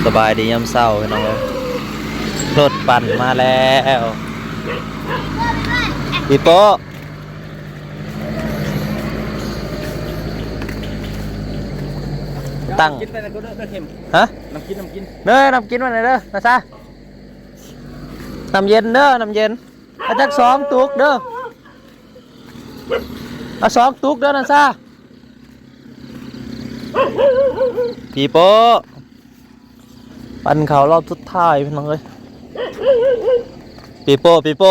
ສະບາຍດີຍາມເຊົ້າພີ່ນ້ອງເອີຍ ລົດປັ່ນມາແລ້ວ ປີໂປ້ ຕັ້ງ ກິນໄປນຳເດີ ເດີເຂັມ ຮະ ນ້ຳກິນ ນ້ຳກິນ ເດີ ນ້ຳກິນມາແດ່ເດີ ນາຊາ ນ້ຳເຢັນເດີ ນ້ຳເຢັນ ເອົາຈັກສອງຕຸກເດີ ເອົາສອງຕຸກເດີ ນາຊາ ປີໂປ້ ປັ່ນເຂົ້າລອບສຸດທ້າຍພີ່ນ້ອງເອີຍ ປີໂປ້ ປີໂປ້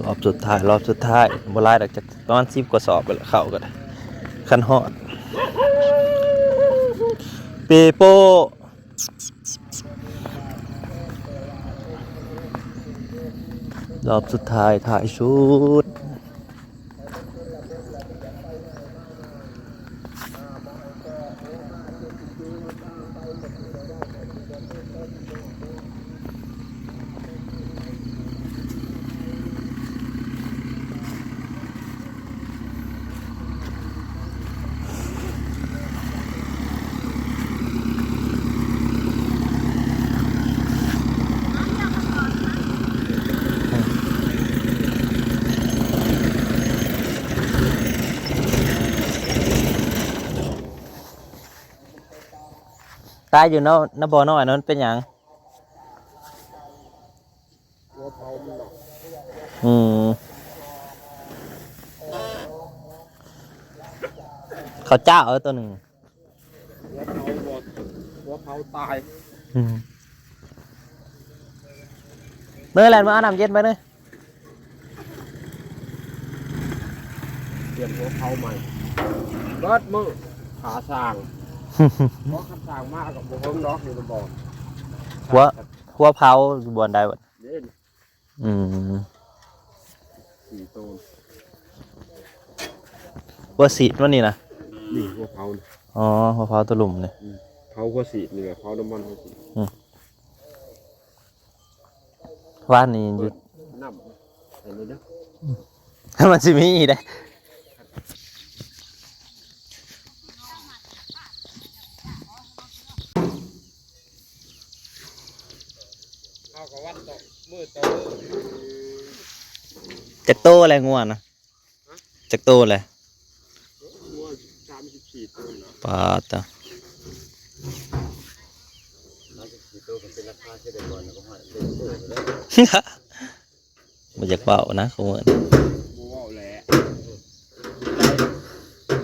ລອບສຸດທ້າຍ ລອບສຸດທ້າຍ ບໍ່ຫຼາຍດອກ ຈັກປະມານສິບກວ່າສອບແຫຼະ ເຂົ້າກໍໄດ້ ຄັນຮອດ ປີໂປ້ ລອບສຸດທ້າຍ ທ້າຍສຸດ. ຕາຍຢູ່ເນາະ ໃນບໍ່ນ້ອຍນັ້ນເປັນຫຍັງ? ຫົວເຜົາມັນເນາະ ອືມ ເຂົາເຈົ້າເອົາໂຕໜຶ່ງ ຫົວເຜົາບໍ່ ຫົວເຜົາຕາຍ ອືມ ເນີແລ່ນມາເອົານ້ຳເຢັນໄປເນີ ປ່ຽນຫົວເຜົາໃໝ່ ເບິດມື້ ຂາສ້າງ ເພາະຄັນສ້າງມາກໍບໍ່ເຖິງດອກ ຢູ່ໃນບ່ອນ ຫົວ ຫົວເຜົາຢູ່ບ່ອນໃດບັດ? ເດ້ ອືມ ສີ່ໂຕ ຫົວສີດມັນນີ້ນະ ນີ້ຫົວເຜົານີ້ ອໍ ຫົວເຜົາຕົວລຸ່ມນີ້ ອືມ ເຜົາຫົວສີດນີ້ແຫຼະ ເຜົານ້ຳມັນຫົວສີດ ອືມ ວານນີ້ຢູ່ ເປີດນ້ຳໃຫ້ນີ້ເດີ ມັນຊິມີອີກເດ້. ເຮົາກໍວັດຕໍ່ມື້ຕໍ່ມື້ ຈັກໂຕແລ້ວງົວນະ? ຮະ? ຈັກໂຕແລ້ວ? ງົວສາມສິບສີ່ໂຕແລ້ວ ປາດຕະ ສາມສິບສີ່ໂຕກໍເປັນລາຄາທີ່ໄດ້ກ່ອນ ແລ້ວກໍຮອດເປັນໂຕແລ້ວ. ບໍ່ຢາກເວົ້ານະ ຂອງມື້ນີ້ ບໍ່ເວົ້າແຫຼະ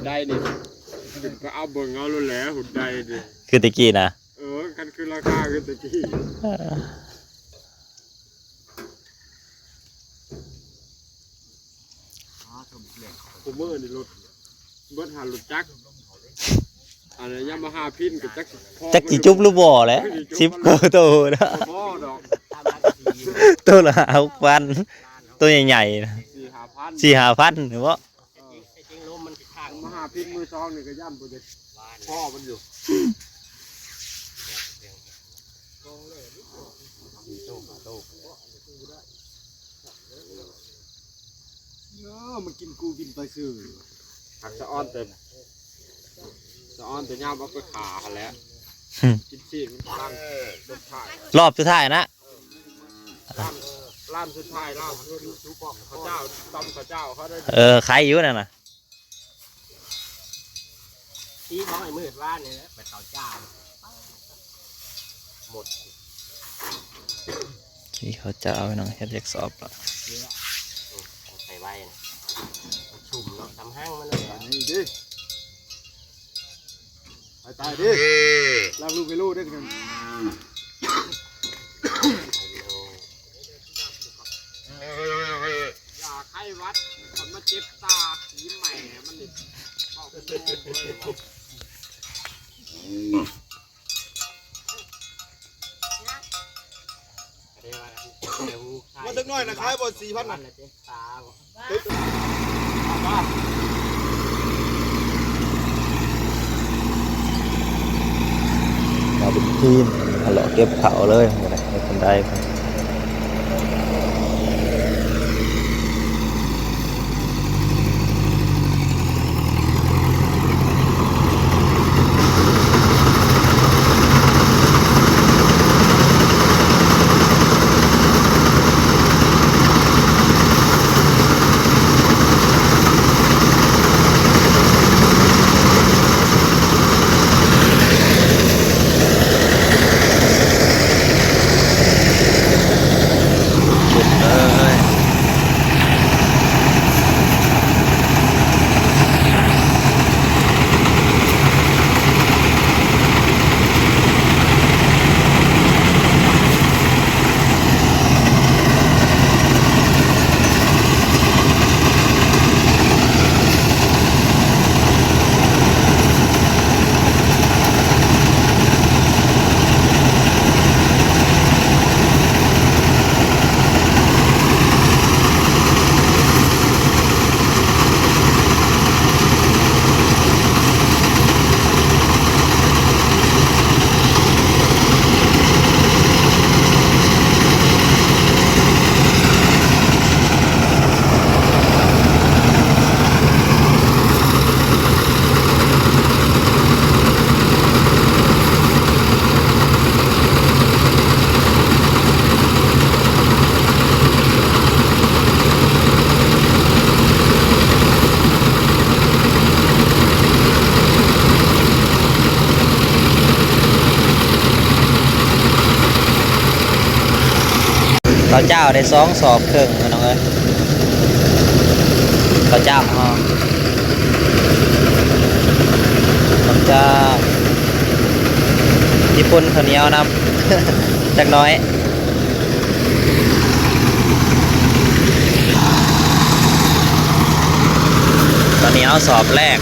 ໄດ້ນີ້ ໄດ້ນີ້ ໄປເອົາເບິ່ງເອົາໂລດແຫຼະ ຮຸ່ນໃດນີ້ ຄືແຕ່ກີ້ນະ ເອີ ຄັນຄືລາຄາຄືແຕ່ກີ້ ເອີ ຄູ່ມື້ນີ້ລົດ ເບິດຫາລົດຈັກ ອັນຍາມາຫາພິນກໍຈັກຊິພໍ ຈັກຊິຈຸບຫຼືບໍ່ແຫຼະ ສິບກວ່າໂຕນະ ບໍ່ພໍດອກ ໂຕລະຫ້າຫົກພັນ ໂຕໃຫຍ່ໆນະ ສີ່ຫ້າພັນ ສີ່ຫ້າພັນນີ້ບໍ ເອີ ແຕ່ຈິງລົມມັນຊິຄ້າງ ມາຫາພິນມືສອງນີ້ກໍຢ້ານບໍ່ໄດ້ພໍມັນຢູ່ ສີ່ໂຕຫ້າໂຕ ເອີ ມັນກິນກູກິນໄປຊື່ ຫາກສະອອນແຕ່ ສະອອນແຕ່ຍາມເອົາໄປຂ້າຫັ້ນແຫຼະ ກິນຊີ້ນມັນຕັ້ງສຸດທ້າຍ ລອບສຸດທ້າຍນະ ເອີ ລ້ານ ລ້ານສຸດທ້າຍ ລ້ານສຸດທ້າຍ ເຂົາເຈົ້າ ຕຳເຂົາເຈົ້າເຂົາໄດ້ ເອີ ໄຄຢູ່ນັ້ນນະ. ຕີບໍ່ໃຫ້ມືດວານນີ້ແຫຼະ ໄປເຂົ້າຈ້າ ໝົດ ທີ່ເຂົາເຈົ້າພີ່ນ້ອງເຮັດວຽກສອບລະ ເຍອະ ອືມ ໃສ່ໄວ້ນະ ມັນຊຸ່ມເນາະ ຕຳຮັ່ງມັນເລີຍ ໄປນີ້ເດ້ ໄປຕາຍເດ້ ລ້າງລູກໃຫ້ໂລດເດ້ ຢາໄຂ້ຫວັດ ຄັນມາເຈັບຕາ ຜີແມ່ມັນນີ້ ເວົ້າເປັນໂລເລີຍວ່າ ວ່າຈັກໜ້ອຍນະ ຂາຍບໍ່ ສີ່ພັນນະ ເຈັບຕາບໍ່ ເຈັບຕາ ມາເປັນທີມ ເອົາເລາະເກັບເຂົ້າເລີຍ ບໍ່ໄດ້ເຮັດປານໃດ. ເຂົ້າຈ້າວໄດ້ສອງສອບເຄິ່ງ ພີ່ນ້ອງເອີຍ. ເຂົ້າຈ້າວເຮົາ ເຂົ້າຈ້າວ ມີປົນເຂົ້າໜຽວນຳ ຈັກໜ້ອຍ. ຕອນນີ້ເຮົາສອບແລກ.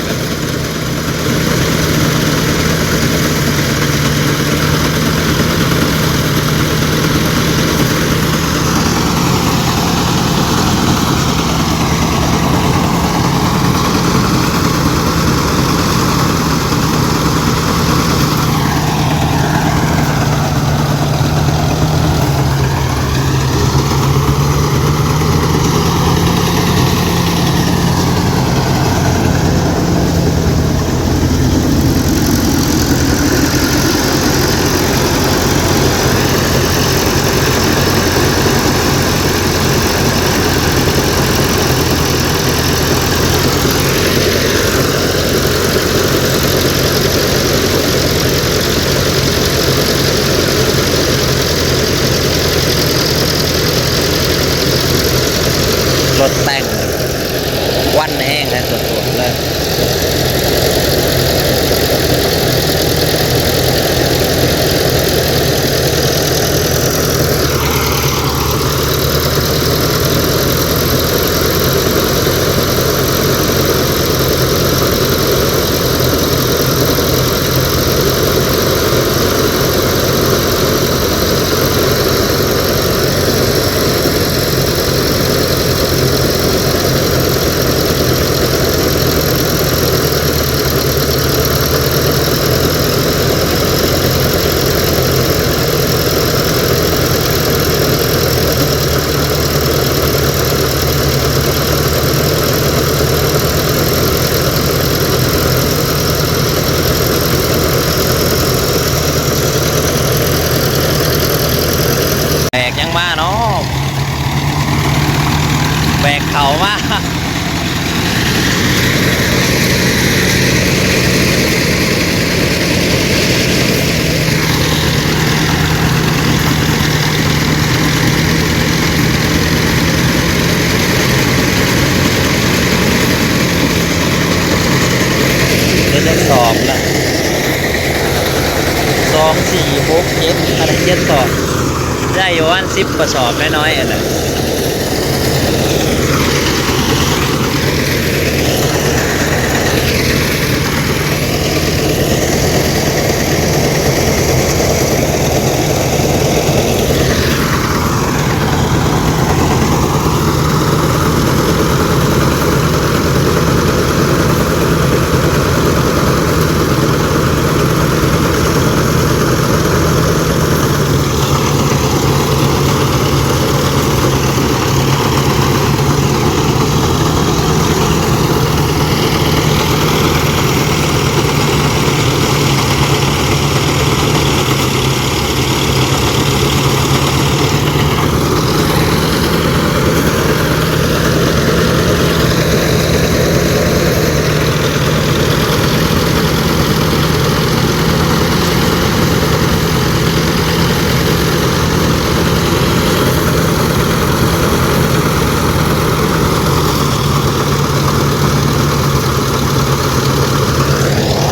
ລົດແຕ່ງ ຄວັນແຮງແທ້ ຕົວໆ ເລີຍ. ແບກຫຍັງມາເນາະ ແບກເຂົ້າມາ. ເຮັດຈັກສອບລະ ສອງ ສີ່ ຫົກ ເຈັດ ອັນນັ້ນ ເຈັດສອບ ໄດ້ຢູ່ປະມານສິບກວ່າສອບນ້ອຍໆ ອັນນັ້ນ.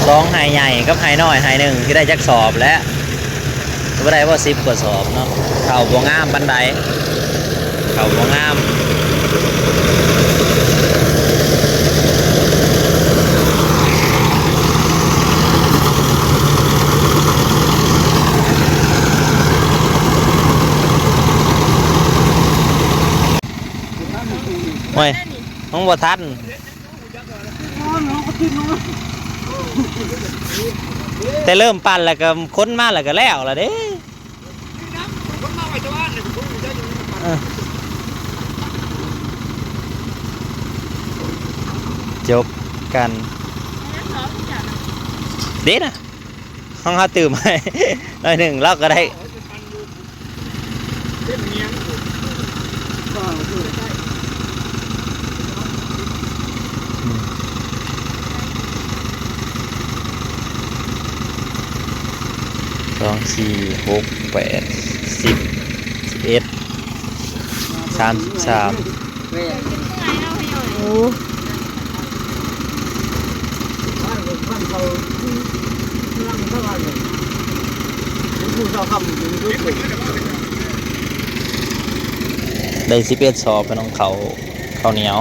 ສອງໄຮ່ໃຫຍ່ກັບໄຮ່ນ້ອຍໄຮ່ໜຶ່ງ ຊິໄດ້ຈັກສອບແຫຼະ? ບໍ່ໄດ້ບໍ່ ສິບກວ່າສອບເນາະ. ເຂົ້າບໍ່ງາມປານໃດ ເຂົ້າບໍ່ງາມ. ໂອ້ຍ ຍັງບໍ່ທັນ. ແຕ່ເລີ່ມປັ່ນແລ້ວກໍ ຄົນມາແລ້ວກໍແລ້ວລະເດ້. ເອີ ຈົບກັນເດ້ນະ. ຂອງເຮົາຕື່ມໃຫ້ໜ້ອຍໜຶ່ງ ລາວກໍໄດ້ ສອງ ສີ່ ຫົກ ແປດ ສິບ ສິບເອັດ. ສາມສິບສາມ ໂອ້ ໄດ້ສິບເອັດສອບ ພີ່ນ້ອງ ເຂົ້າ ເຂົ້າໜຽວ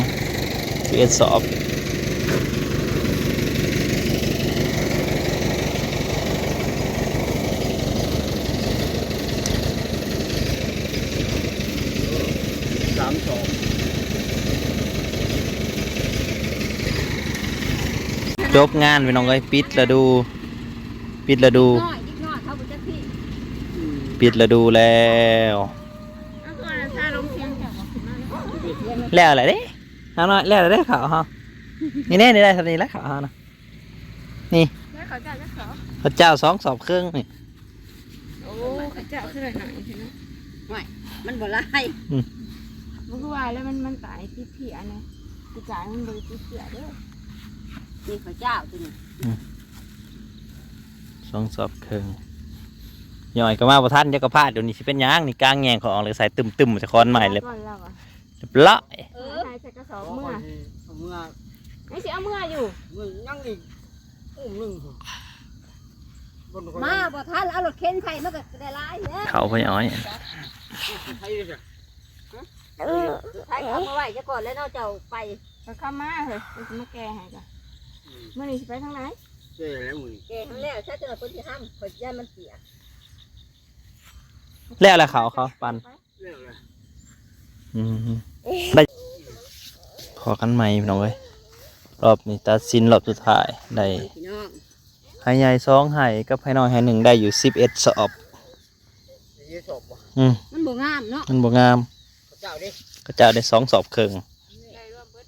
ສິບເອັດສອບ. ສາມສອງ ຈົບງານ ພີ່ນ້ອງເອີຍ ປິດລະດູ ປິດລະດູ ປິດລະດູແລ້ວ. ແລ້ວແຫຼະເດ້ ເຮົາເນາະ ແລ້ວແຫຼະເດ້ ເຂົ້າເຮົາ ນີ້ແນ່ ນີ້ໄດ້ສ່ຳນີ້ແຫຼະ ເຂົ້າເຮົານະ ນີ້ ແລ້ວເຂົາເຈົ້າຈັກສອບ? ເຂົາເຈົ້າສອງສອບເຄິ່ງນີ້. ໂອ້ ເຂົາເຈົ້າຄືໜ້ອຍໆ ເຫັນເນາະ ຫ້ວຍ ມັນບໍ່ຫຼາຍ ອືມ ບໍ່ຄືວ່າແລ້ວ ມັນ ມັນຕາຍຕິດເພຍນະ ປີກາຍມັນບໍ່ໄດ້ຕິດເພຍເດີ ນີ້ເຂົາເຈົ້າຕົວນີ້ ອືມ ສອງສອບເຄິ່ງ ຍ່ອຍກໍມາບໍ່ທັນ ຈັກກະພາດ ດຽວນີ້ຊິເປັນຫຍັງນີ້ ກາງແຍງເຂົາອອກ ແລ້ວໃສ່ຕຶ້ມໆ ໃສ່ຄ້ອນໄມ້ ເລີຍ ກ່ອນລາວອະ ຮຽບຮ້ອຍ ເອີ ໃສ່ກະສອບເມືອ ເອົາເມືອ ຍັງຊິເອົາເມືອຢູ່ ຍັງອີກ ອຸ້ມໜຶ່ງ ມາບໍ່ທັນ ເອົາລົດເຂັນໃສ່ ມັນກໍໄດ້ຫຼາຍແລ້ວ ເຂົ້າໄປອ້ອຍ ໃຜເອົາມາໄວ້ຊະກ່ອນແລ້ວເນາະ ເຈົ້າໄປ ຂ້ອຍເຂົ້າມາເຮີ້ຍ ຂ້ອຍຊິມາແກ່ໃຫ້ກະ ອືມ ມື້ນີ້ຊິໄປທາງໃດ? ແກ່ແລ້ວມື້ນີ້ ແກ່ທັງແລ້ວ ຊະ ເຈົ້າເພິ່ນຊິຫ້ຳ ຂ້ອຍຢ້ານມັນປຽກ ແລ້ວແຫຼະ ເຂົາ ເຂົາປັ່ນ ແລ້ວແຫຼະ ອືມ ໄດ້ ພໍ້ກັນໃໝ່ ພີ່ນ້ອງເອີຍ ຮອບນີ້ຕັດສິນຮອບສຸດທ້າຍ ໄດ້ ໄຮ່ໃຫຍ່ສອງໄຮ່ ກັບໄຮ່ນ້ອຍໄຮ່ໜຶ່ງ ໄດ້ຢູ່ສິບເອັດສອບ ສິບເອັດສອບບໍ່? ອືມ ມັນບໍ່ງາມເນາະ ມັນບໍ່ງາມ ເຂົາເຈົ້າເດ້ ເຂົາເຈົ້າໄດ້ສອງສອບເຄິ່ງ ໄດ້ລວມເບິດ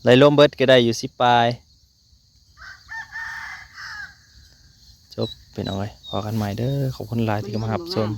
ໄດ້ລວມເບິດກໍໄດ້ຢູ່ສິບປາຍ. ຈົບ ພີ່ນ້ອງເອີຍ ພໍ້ກັນໃໝ່ເດີ ຂອບຄຸນຫຼາຍທີ່ເຂົ້າມາຮັບຊົມ.